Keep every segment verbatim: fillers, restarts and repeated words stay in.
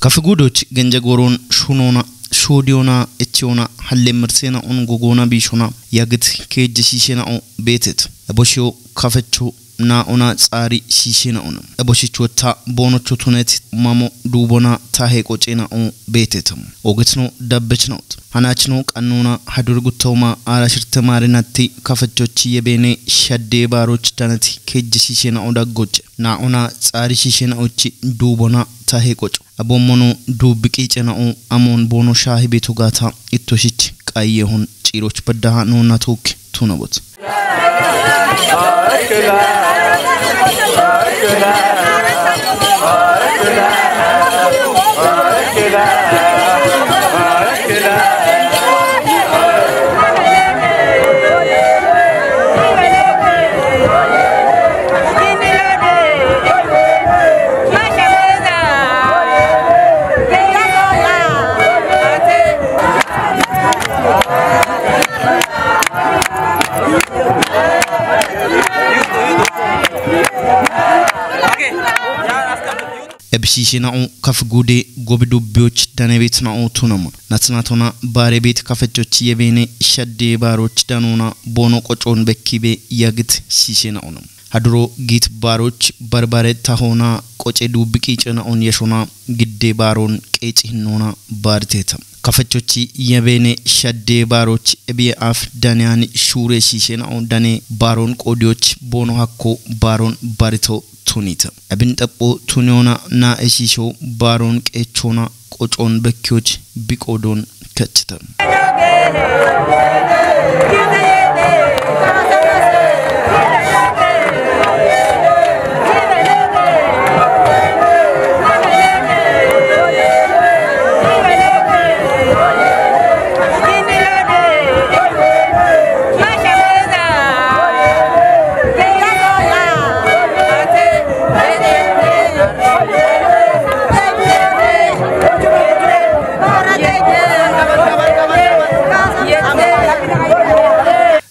Kafigudoch genjagorun shunona, shudiona, etiona, hallemirsena'un gogona bishona, yagit kejjishishena'u betet. Eboshiyo kafecho naa'ona tsari shishena'un. Eboshichota bonocho tunet mamo dubona tahe qocena'u betet. Ogetno dabbechnaut. Hanachno qannuna hadur guttoma ara shirte marinatti kafechochi yebene shadde baroch danati kejjishishena'u daggoche. Naa'ona tsari shishena'uchi dubona tahe qoco. Abommono dubbi qiicena'u amon bono shaahi beto gaata ittoshich qayyehun ciiroch baddaha nuna took tunabot. Ebshishena'u kafigude gobi dubbiyoch danebetna'u tunama. Natsnatona barebet kafechochi yebene shadde baroch danona bono qochon bekkibe yagit shishena'unam. Haduro git baroch barbare tahona qoce dubbi qiicena'un yeshona gidde baron qeeci hinnona bariteta. Kafechochi yebene shadde baroch ebiye af daneyan shure shishena'u dane baron qodiyoch bono hakko baron barito tunita. Ebin xapho tuniyona na eshisho baron qeechona qocon bekkiyoch biqodon kachita.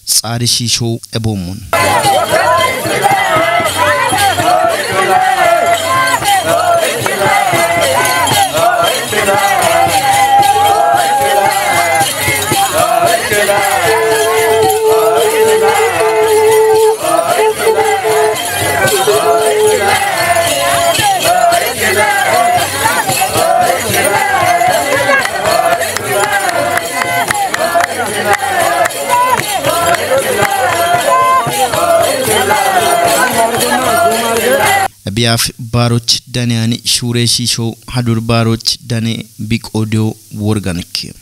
Tsari shisho ebommun. Biyaaf baaroch daniyani shuuree shiishoo hadur baaroch dane biqoodiyoo worganikke.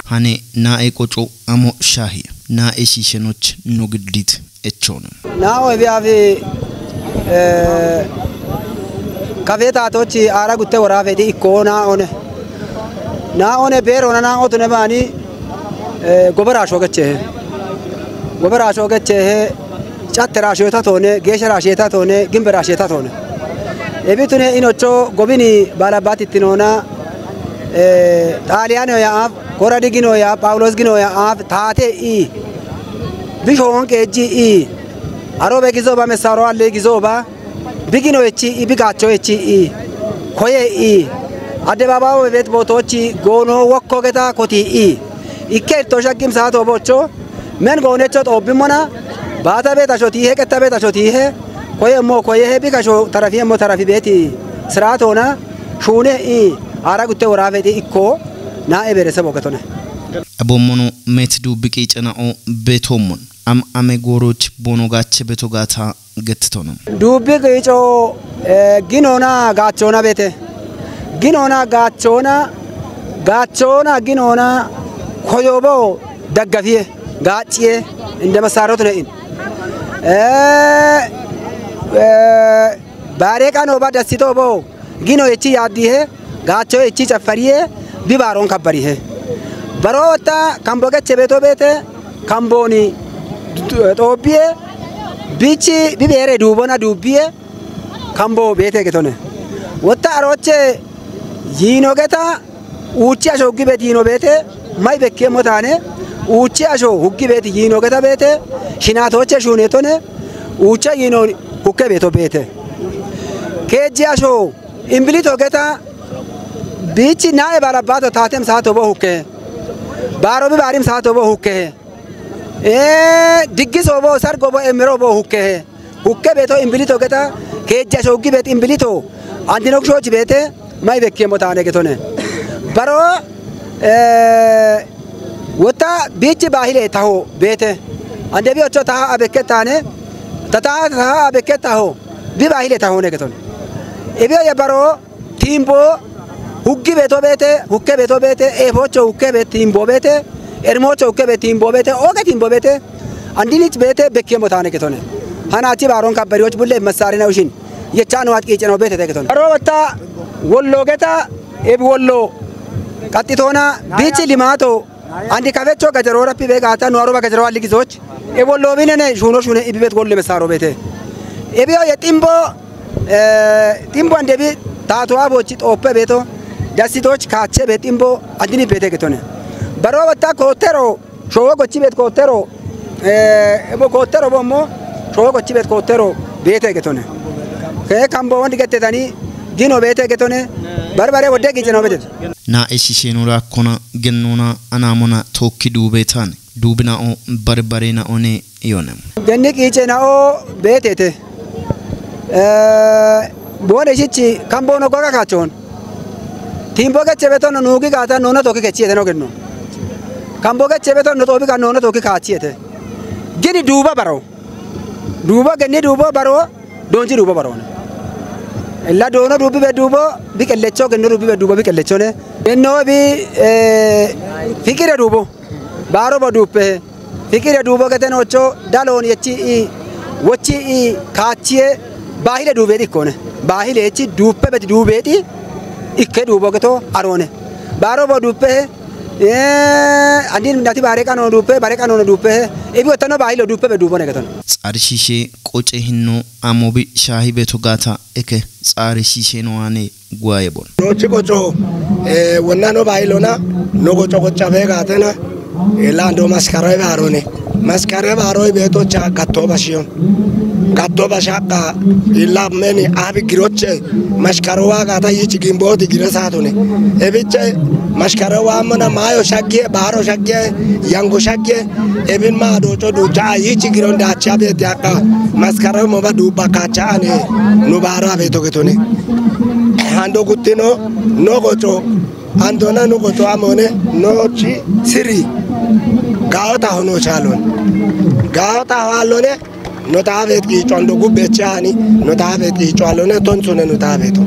Hane naa'e qoco amo shaahi naa'e shiishenoch no giddit echoona. Naa'o ebiyafi, eh, kafeetaatochi aara gutte woraafeti ikkoo naa'one. Naa'one beerona naa'o tune baani, eh, gobera shoogechehe. Gobera shoogechehe, catte raasheeta toone, geeshe raasheeta toone, gimbe raasheeta toone. Ebi tune inocho gobini baalabaati ittinoona, eh, Xaaliyaano yaaf, kora digino yaaf, Phaawulos gino yaaf, taate ii. Bishoon qeejji ii. Arobe gizoba, messaaro alle gizoba. Bigino echi i, bigaacho echi i, koye i, addebaabawo beet bootochi goono wokko geta koti i. Ikke irto shaggim saato bocho, men goonecho xoobbimona, baata beeta shoti he, qetta beeta shoti he, koye mo koye he, bigasho tarafi mo tarafi beeti siraatona, shuune i, aara gutte woraafeti ikko, naa'e beeresebo getone. Abommono met du biqiicana'o beetommon, am ame gooroch boono gaache beto gaata gettitono. Duubbi qiico, eh, ginoona gaachoona beete. Ginoona gaachoona, gaachoona ginoona koyobo daggafiye, gaacciye, inde masaarotu ne'in. Eh, eh, baare qano ba dassito bo, gino echi yaaddihe, gaacho echi caffariye, bi baaroon kabbarihe. Baroo wotta kambo geche beeto beete, kambooni Xoobbiye bichi bi beere duubona duubbiye kambo beete getone. Wotta aroche yiino geta uuchi asho huggi beet yiino beete may bekkeemmo taane uuchi asho huggi beet yiino geta beete shinaatooche shuuneetone uucha yiino hukke beeto beete. Keejji asho imbilito geta bichi nae balabbaato taatem saato bo hukke. Baaro bi baarim saato bo hukke. Ee, diggiso bo, sargo bo, emmero bo hukke. Hukke beeto imbilito geta keejjasho huggi beet imbilito. Andino gishochi beete may bekkeemmo taane getone. Baro ee, wotta bichi baahile taho beete. Ande bi ocho taha abekke taane. Tata taha abekke taho. Bi baahile tahone getone. Ebiyo ye baro Timbo huggi beeto beete, hukke beeto beete, eefoocho hukke beet timbo beete, ermoocho hukke beet timbo beete, ooge timbo beete, andinich beete bekkeemmo taane getone. Hanaachi baaroon kabbariyoch bulle massaarina ushin yechaano waat qiiceno beetete getone. Aro wotta wollo geta ebi wollo qaxxitoona bichi limaato Andi kafecho gajaroo rappi bee gaata nu aroba gajaroo alli gizoch. E wollo binene shuuno shuune ibi bet wollo mesaaro beete. Ebiyo ye ximbo ee, ximbo andebi taatuwa bochi xooppe beeto. Dassitoch kaache beet ximbo andini beete getone. Baro wotta koottero showo gochi beet koottero ee, ebo koottero bommo showo gochi beet koottero beete getone. Kee kambo wondi gettetani gino beete getone. Barbare wodde giiceno beete. Naa'e shisheeno raakkona gennoona anaamona tookki duubeetaane. Duubina'o barbareena'one iyone. Genni qiicena'o beeteete. Ee, boone shichi kamboono goga kaachoon. Timbo geche betonno nuugi gaata noona tookki kechiyeete no genno. Kambo geche betonno xoobi ga noona tookki kaachiyete. Gini duuba baro. Duubo genni duubo baro doonji duubo baroone. Illa doono duubbi be duubo bi qellecho genno duubbi be duubo bi qellechone. Genno bi ee, fiqire duubo baaro bo duuppe fiqire duubo gete noocho daloon yechi i wochi i kaachiye baahile duubeeti ikkone. Baahile yechi duuppe beti duubeeti ikke duubo geto aroone. Baaro bo duuppe Ee, andin nati bare qanono duuppe bare qanono duuppe ibi wottano baahilo duuppe be duubone geton. Xaari shiishe qoce hinno amobi shaahi beeto gaata eke xaari shiishe no aane guwaye bon. Nochi qoco ee wonna no baahilona no qoco qoca be gaatena. Ee lando maskara baarone maskara baaro beeto cha gatto bashiyon. Gatto bashaqqa illa meni abi giroche mashkaro waagata yichi gimbooti gire saatune. Ebiche mashkaro waamana maayo shaggiye baaro shaggiye yango shaggiye ebin maa dooco duucha yichi giron daacha beeti akka maskaro moba duubba kaacha ane nu baara beeto getone. Hando guttino no goco andona no goco amone no chi siri gaota hono chalon gaota halone. No taafeet qiico ando gubbechaani no taafeet qiico alone tonsone no taafeeto.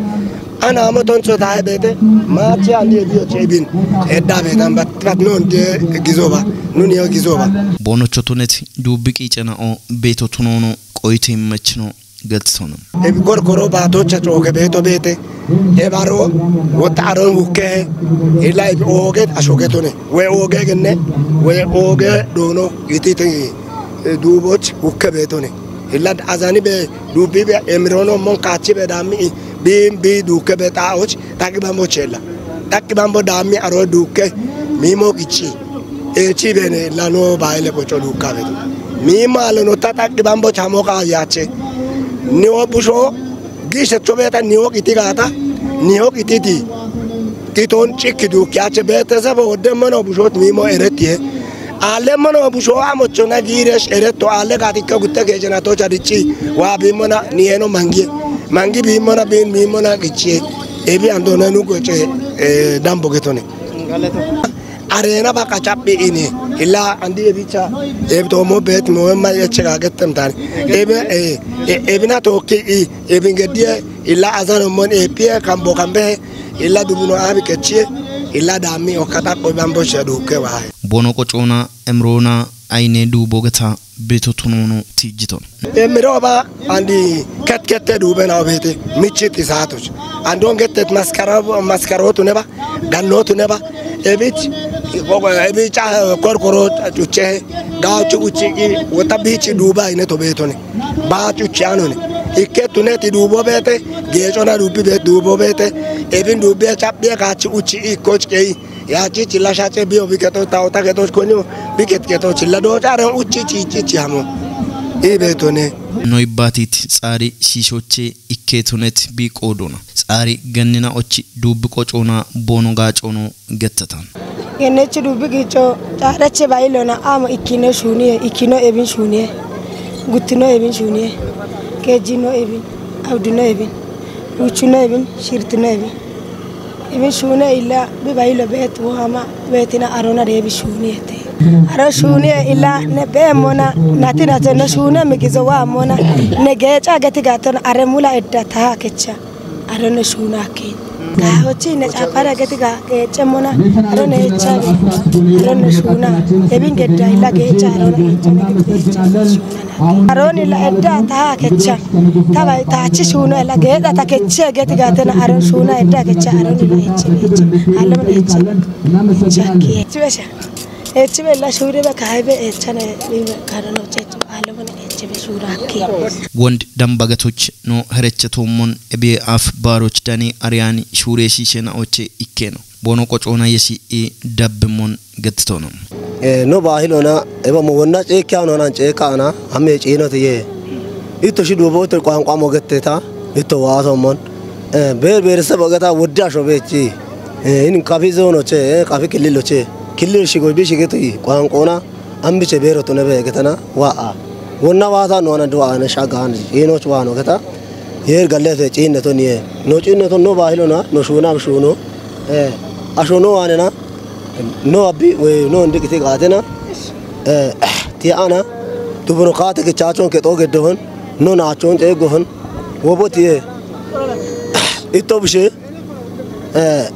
Anaamo tonso taahe beete maachi andi ebiyo ceebin edda beetan bat bat no nde gizoba nun yo gizoba. Boonocho tuneti duubbi qiicena'o beeto tunoono qoyiti immachino galtitono. Ebi gorgoro baatocha cooke beeto beete ebaro wotta aron hukkehe ila ebi ooge ashogetone we ooge genne we ooge doono itite. Duuboch hukke beetone. Hillad azani be duubbi be emirono mon kaachi be daammi biin bi duukke be xaa'och taqi bambo chella. Taqi bambo daammi aro duukke miimo qichi eechi bene lano baayile qoco duukka beeto. Miimo aleno ta taqi bambo chamo qaayaache. Niwo busho giishecho beeta niwo qiti gaata niwo qititi qiton cikki duukki ache beetesebe wodde mono bushoot miimo erettiye. Aalle mono busho amochona giiresh eretto aalle gaatikka gutte keejena tocha dicci waa biimmona niyeeno mangiye. Mangi biimmona biin miimmona qichiye. Ebi andona nu goce dambo getone. Areena baqa chaphi ini illa andi ebicha ebtomo bet mo ma yeche ga getem tani. Ebe ebina toki i ebin gediye illa azano mon epiye kambo kambe illa dubuno abi kechiye illa dammi okata ko bambo shadu ke wa. Bono qocona emrona ayne duubo geta beeto tunono tijjitono. Emiroba andi ketkette duubena obete michiti saatoch andon gettet maskara maskarotu neba gannotu neba ebich Ebi ca korkoro cuche, gaachu uchi, wota bichi duba ine to betone. Ba cuchi anone. Ikke tuneti dubo bete, gechona dubi bet dubo bete. Ebin dubi chapbi kachi uchi ikoch kei. Yachi chilla shache bi obi keto ta ota keto konyo. Bi ket keto chilla do chare uchi chi chi chi amo. I betone. Noibbatit tsaari shiishoche ikkeetonet bi qoodona. Tsaari gannina ochi duubbi qocoona boono gaacono gettatan. Gennechi duubbi giico caarache bayilona amo ikkino shuuniye, ikkino ebin shuuniye, guttino ebin shuuniye, keejjino ebin, abdino ebin, duuchuno ebin, shirtino ebin. Ibi shuune illa bi bayilo beet wama beetina arona deebi shuuniyete. Aro shuuniye illa ne beemona nati nate no shuune migizo wamona ne geeca geti gaton are mula edda taha kecha aro ne shuuna ke. Gahochi ne capara geti ga geece mona aro ne echa aro ne shuuna. Ebin gedda illa geeca aro ne echa ne geeca shuuna. Arooni la edda taha kecha. Taba taachi shuuno la geeda ta keche geti gatena aroon shuuna edda kecha arooni la eche beche. Alama la eche. Chaki. Eche besha. Eche bella shuure be kaibe echane ibe karono chechu. Alama la eche be shuura ke. Wond dambagatoch no hereche tomon ebi af baroch dani ariani shuure shishena oche ikkeno. Bono qocoona yesi i dabbimon gettitono. Eh, no baahilona eba mo wonna ceekkiya nona ceekkaana amme ciinote ye. Itto shi duubo itto qaanqwa mo getteta itto waaso mon. Eh, beer beerese bogeta woddi asho beechi. Eh, in qafi zoono che, eh, qafi killilo che. Killil shigo bi shigetu qaanqona ambiche beero tone be getana waa. Wonna waata nona duwa ne shagan ciinoch waano geta. Yer galle fe ciinne to niye. No ciinne to no baahilona no shuuna shuuno. Eh, asho no waanena. No abbi we no ndi kiti gaatena. Eh, ti ana. Tubuno kaate ke chaachon ke to geddohon. No naachon te gohon. Wobo tiye. Itto bishe. Eh,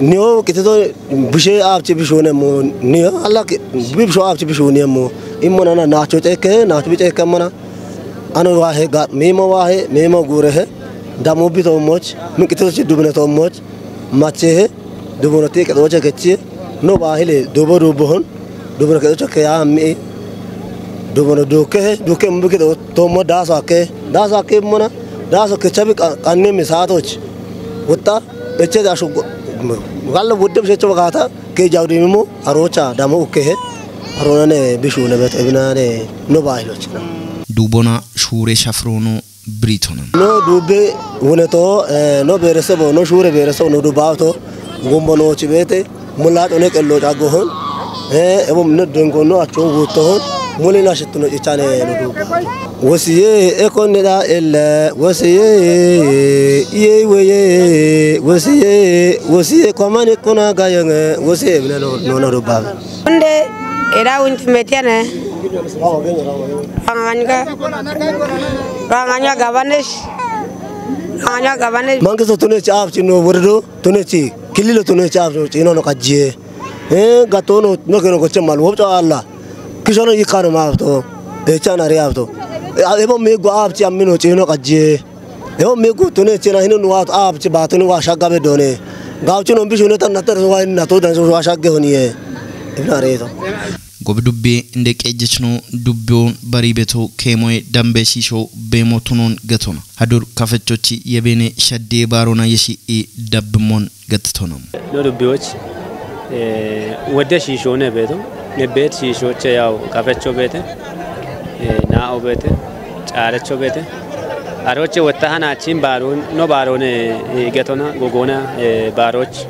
niyo kiti to bishe aabchi bishune mo. Niyo alla ki-, bibsho aabchi bishune mo. Immo nana naacho te ke, naacho bi te ke mana. Ano wahe ga, mimo wahe, mimo gurehe. Damu bi to moch, mi kiti to chi dubne to moch. Machehe, dubuno ti ke to che kechi. No bahile, dubo dubo hon. Dubono kedo chokke ya mi. Dubono duke he, duke mbu kedo tomo daso ake. Daso ake mona. Daso kechabi ka-, kanne mi satoch. Wutta, eche da shu go-, galla wudde bishe choba gata, ke jawdi mimo, arocha, damo ukke he. Arona ne bishu ne bet, ebina ne no bahiloch na. Dubona shure shafrono Briton. No dubbe wone to, eh, no beeresebo, no shure beeresebo, no dubbato, gumbo no chibete, mulla to ne kello chago hon, eh, ebo no dengo no acho wuto hon, mule na shitto no ichane no dubbe. Wosiye, e konne da elle, wosiye, iye weye, wosiye, wosiye, komane kona gayenge, wosiye, no, no, no dubba. Unde, era unti metiane. Ranganya, ranganya gabanesh. Ranganya gabanesh. Mangi so tune chaf chino wurdo, tune chi. Kililo tune chaf chino no kajie. Eh, gatono no keno koche mal wopcha Allah. Kishono yikano mafto. E chana re afto. E, ebo me go af chi amino chino kajie. Ebo me go tune chena hino no af chi batuni wa shagabe done. Gauchino bishu ne tan natar wa na to dan so wa shagge honiye. Ibna re to. Gobi dubbi nde qeejjechno dubbiyoon barii beto keemoye dambee shiishoo beemo tunoon gatona. Hadur kafechochi yebeene shaddee baaroona yeshi'ii dabbimmon gattitona. No dubbiyoch, eh, wodde shiishoone beeto, ne beet shiishooche yaw kafecho beete, eh, naa'o beete, caalecho beete. Aroche wotta hanaachin baaroon, no baaroone, eh, gatona, gogoona, eh, baaroch.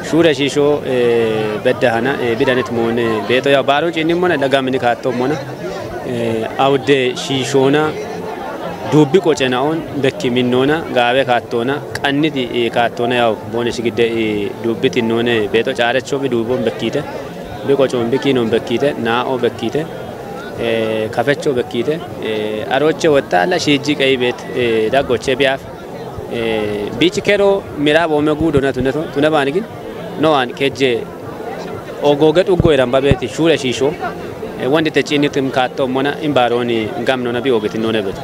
Shuure shiisho, eh, bedda hana, eh, bidanit moone, beeto yaw baaroon ciinnimmona, daga mini kaattommona, eh, awudde shiishoona, duubbi qocenaoon, bekki minnoona, gaawe kaattoona, qanniti, eh, kaattoona yaw, boone shigidde, eh, duubbi tinnoone, beeto caarecho bi duuboon bekkiite, bi qocoon bi kiinoon bekkiite, naa'o bekkiite, eh, kafecho bekkiite, eh, aroche wotta alla shiijji qeyi beet, eh, daggoche biyaaf, Eh, bichi kero mira bome gudo na tune to, tune bani gin. No an keje ogoge uggo iran babeti shure shisho. Eh, wandi te chini tim kato mona in baroni gam no na bi ogeti no ne beto.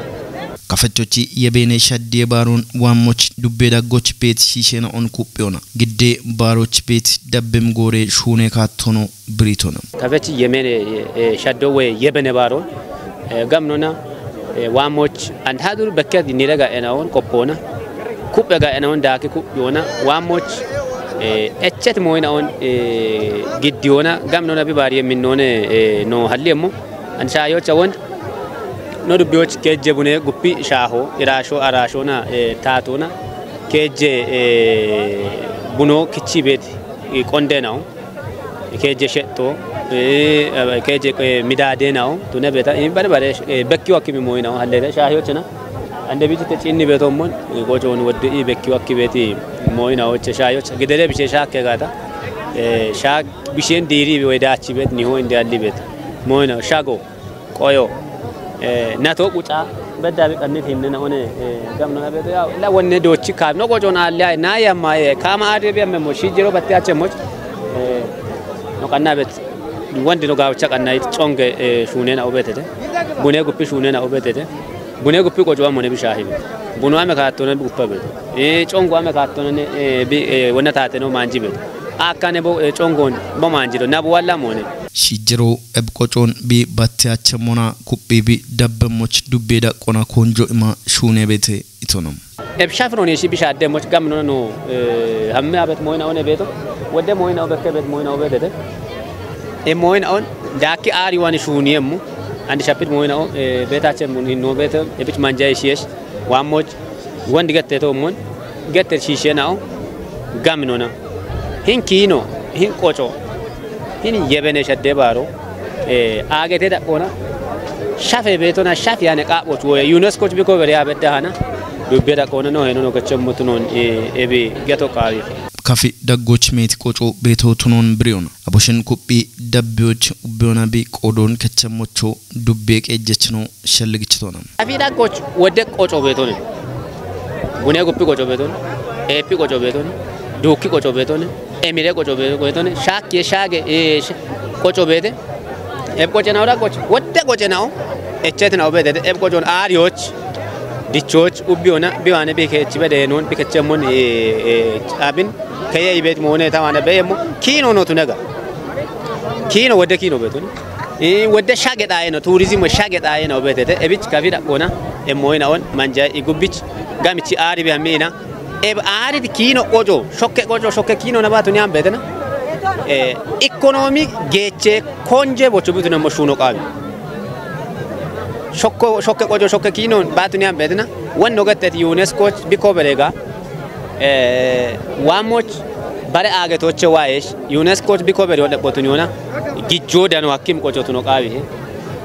Kafechochi yebene shadde baron wamoch dubbe daggoch bet shishena on kuppiona. Gidde baroch bet dabbem gore shune katono britona. Kafechi yemene, eh, shaddo we yebene baron. Eh, gamnona, eh, wamoch and hadur bekka nire ga enaon kopona. Kuppe ga enaon daki kuppiona. Wamoch, eh, echet moina on, eh, giddiona. Gamnona bi bari yeminone, eh, no halliemo. An shayocha won no dubbiyoch kejje bune guppi shaho irasho arashona, eh, tatona kejje, eh, buno kichi bet, eh, kondenao kejje shetto, eh, kejje, eh, midadenao tune beta, eh, bare bare, eh, bekki wakki mi moinao hallete shayochena. Ande biti te cinni beto mon, eh, gojon wodde i bekki wakki beti moinaoche shayocha. Gidere bishe shakke gata. Eh, shak bishen diri we dachi bet niho inde alli bet. Moinao shago. Qoyo, eh, nato quca bedda bi qannit hinnena one, eh, gamno na beto ya la wonne dochi kab no qoco na alya na yamma, eh, kama ade bi amme mo shijero batte ache mo, eh, no qanna bet wandi no gawcha qanna it conge, eh, shunena obetete. Bune guppi shunena obetete. Bune guppi qoco amone bi shahi bet. Bunu ame kattona bi guppa bet. Eh, congo ame kattona ne, eh, bi, eh, wona tate no manji bet. Akkane bo, eh, congon bo manji do na bo walla mone. Shijero eb qocon bi batte achemona kuppi bi dabbe moch dubbe da qona konjo ima shune bete itonam. Eb shafrone shi bi shadde moch gamno no, eh, hamme abet moina one beto. Wodde moina obekke bet moina obetete. E moina on daki ari wani shuni emmu. Andi shapit moina o, eh, beta chem no beto. Ebich manja ishiyesh. Wamoch wandi gette to mon. Gette shishenao. Gamnona. Hin kino, hin qoco. Hin yebene shadde baro. Eh, agete da ona. Shafe betona, shafe ane qabo tuwe. UNESCO biko bere abedda hana. Dubbe da ona no heno no gachem mutunon, eh, ebi geto qawi. Kafi daggoch met qoco beto tunon briona. Aboshin kuppi dabbiyoch ubbiona bi qodon kechem mocho dubbe qejjechno shalligichitona. Kafi daggoch wodde qoco betone. Bune guppi qoco betone. Epi qoco betone. Duki qoco betone. Emire qoco be-, betone. Shaki shage, eh, sh-, qoco bete. Eb qoce nao daggoch. Wodde qoce nao. Echet nao bete. Eb qocon arioch. Dichoch ubbiona. Biwane bi kech bede non. Bi kechemon, eh, eh, abin. Keye ibet mone tawana beyemo. Kino no tunaga. Kino wodde kino betone. Eh, wodde shage daeno. Tourism shage daeno betete. Ebich kafi da ona. Emoina on. Manja igubbich. Gamichi ari bi amina. Eb arid kino qoco, shokke qoco, shokke kino na batu nyam betena. Eh, economy geche konje bocho butu na moshuno qabi. Shokko, shokke qoco, shokke kino batu nyam betena. Wan no gatet UNESCO biko berega. Eh, wamoch bare age toche waesh UNESCO biko bere wala botu nyona. Gijjo dano hakim qoco tuno qabi.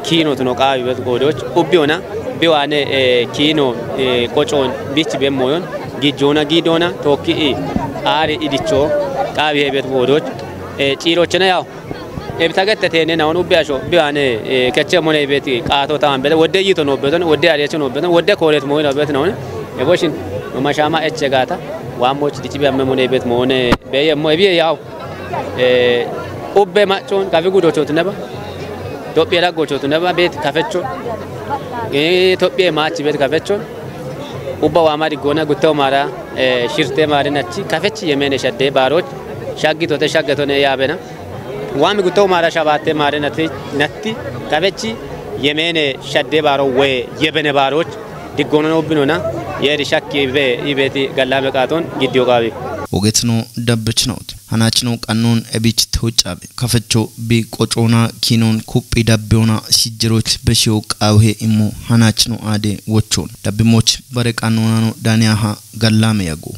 Kino tuno qawi bet godoch ubbiona biwane, eh, kino, eh, qocoon bich be moyon gijona gidona toki i ari idicho qawi he bet godoch, eh, ciro chena yaw. Ebita gette tene na on ubbi asho biwane, eh, keche mone beti qato tan bele wodde yito no beton wodde ariyecho no beton wodde koret moyon bet na on. Eboshin no mashama eche gata wamoch dichi be amme mone bet mone be yemo ebiye yaw. Eh, ubbe machon kafi gudo chotu neba. Tophiya daggo chotu neba bet kafecho. Eh, Tophiya machi bet kafecho. Ubba wa mari gona gutta mara, eh, shirte mari nachi kafechi yemene shadde baroch. Shaggi tote shagge tone yabena. Wami gutta mara shabate mari nati natti kafechi yemene shadde baro we yebene baroch. Diggonon ubbinona yeri shakki be ibeti gallame qaton giddiyo qabi. Ogetno dabbechnot. Hanachno qannon ebich tochabe. Kafecho bi qocona kinon kuppi dabbeona sijjeroch beshiyo qawhe immo hanachno ade wochon. Dabbimoch bare qannonano daniyaha gallame yago.